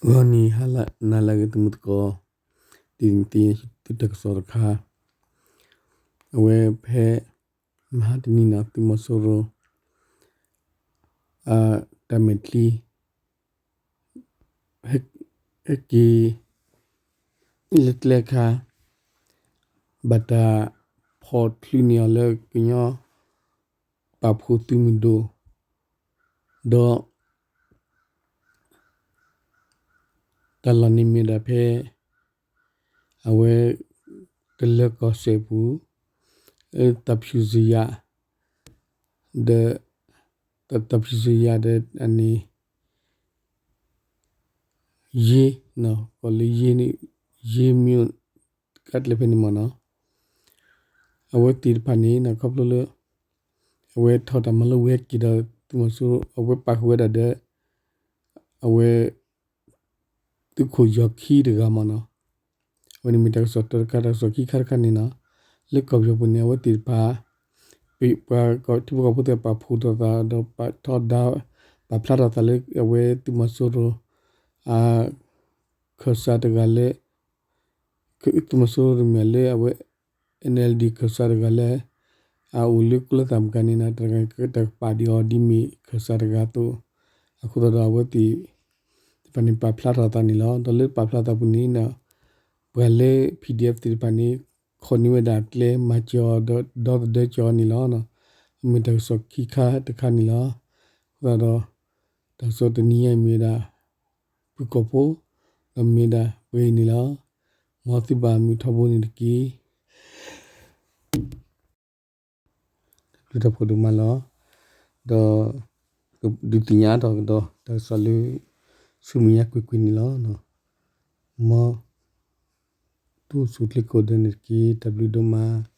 ဂီၤနံၤဟါလၢအဂ့ၤ သုမုၢ်သကိး, ဒ်န့ၣ်သ့ၣ်ညါသုတၢ်ကစီၣ်တခါ, အဝဲဖဲ မဟါတနံၤန့ၣ် သုးမီၤစိရိၤ အတၢ်မဲာ်ချံ ဟဲက့ၤ လၢကျဲအခါ ဘၣ်တၢ်ဖီၣ်ချုးန့ၢ်အီၤလၢကညီ ပာ်ဖှိၣ်သုးမုၢ်ဒိၣ် ဒီး တၢ်လီၢ်န့ၣ်မ့ၢ်ဒၣ်ဖဲ အဝဲ ကလၢၤကီၢ်စဲၣ်ပူၤ သးဖၠူၣ်စယၤ ဒီး သးဖၠူၣ်စယၤဒီးန့ၣ် ယ့ၢ် ကီၢ်လၢယ့ၢ် ယ့ၢ်မ့ၢ် ကါတလဲဖဲန့ၣ်မ့ၢ်နီၤ, အဝဲသ့ၣ်တဖၣ်န့ၣ် ခီဖျိလၢ အဝဲထီၣ်တၢ်မၤလိဝဲက့ၤဒီး သုးမီၤစိရိၤ အဝဲပာ်ဃုာ်ဝဲဒၣ်ဒီး အဝဲ သုးခိၣ်ယီၤခံတဂၤမ့ၢ်နီၤ, အဝဲန့ၣ်မ့ၢ်တၢ်ကစီၣ်တခါ တၢ်ကစီၣ်ခံခါတခါန့ၣ်နီၤ, လၢကီၢ်ပယီၤပူၤန့ၣ် အဝဲသ့ၣ်တဖၣ် ပှၤထံဖိကီၢ်ဖိသ့ၣ်ပာ်ဖှိၣ်ထီၣ်သးဒီးပာ်ထီဒါ ပာ်ဖျါထီၣ်သးလၢအဝဲသုးမီၤစိရိၤ အ ခၢၣ်စးတဂၤလၢ သုးမီၤစိရိၤတမ့ၢ်လၢအဝဲ NLD ခၢၣ်စးတဂၤလၢ အအိၣ်လၢကျဲသးမုၢ်ကါန့ၣ်နီၤ, တၢ်ကပာ်ဒံးအီၤဒ်မ့ၢ်ခၢၣ်စးတဂၤအသိး, အဃိသတးဒီးအဝဲသ့ၣ် တဖၣ်န့ၣ်ပာ်ဖျါထီၣ်သးန့ၣ်လီၤ. ဒီးလၢပာ်ဖျါသးပူၤန့ၣ် ပှၤလၢ PDF သ့ၣ်တဖၣ်န့ၣ် ခိးန့ၢ်ဝဲဒၣ်ကျဲမၤစၢၤအီၤဒီးဒီသဒၢစၢၤအီၤန့ၣ်လီၤ. မ့ၢ်တၢ်ကစီၣ်ခံခါတခါန့ၣ်လီၤ. အဃိသတးဒီး တၢ်ကစီၣ်တနံၤညါအံၤမ့ၢ်ဝဲဒၣ် ဖုၣ်ကိာ်ဖိ ဒီးမ့ၢ်ဝဲဒၣ်ပှဲၤအံၤန့ၣ်လီၤ. မ်သုဘၣ်မုာ်ထီဘိန့ၣ်တက့ၢ်. တၢ်ဘျုးတၢ်ဖှိၣ်ဒိၣ်မးလီၤ. ဒီး ဒုးသ့ၣ်ညါအါထီၣ်ကဒီး တၢ်ကစီၣ်လၢ ဆူမဲာ်ညါကွ့ၢ်ကွ့ၢ်န့ၣ်လီၤ. မ်သုအိၣ်ဆူၣ်အိၣ်ချ့ကိးဂၤဒဲးန့ၣ်တက့ၢ်. တၢ်ဘျုးဒိၣ်မး.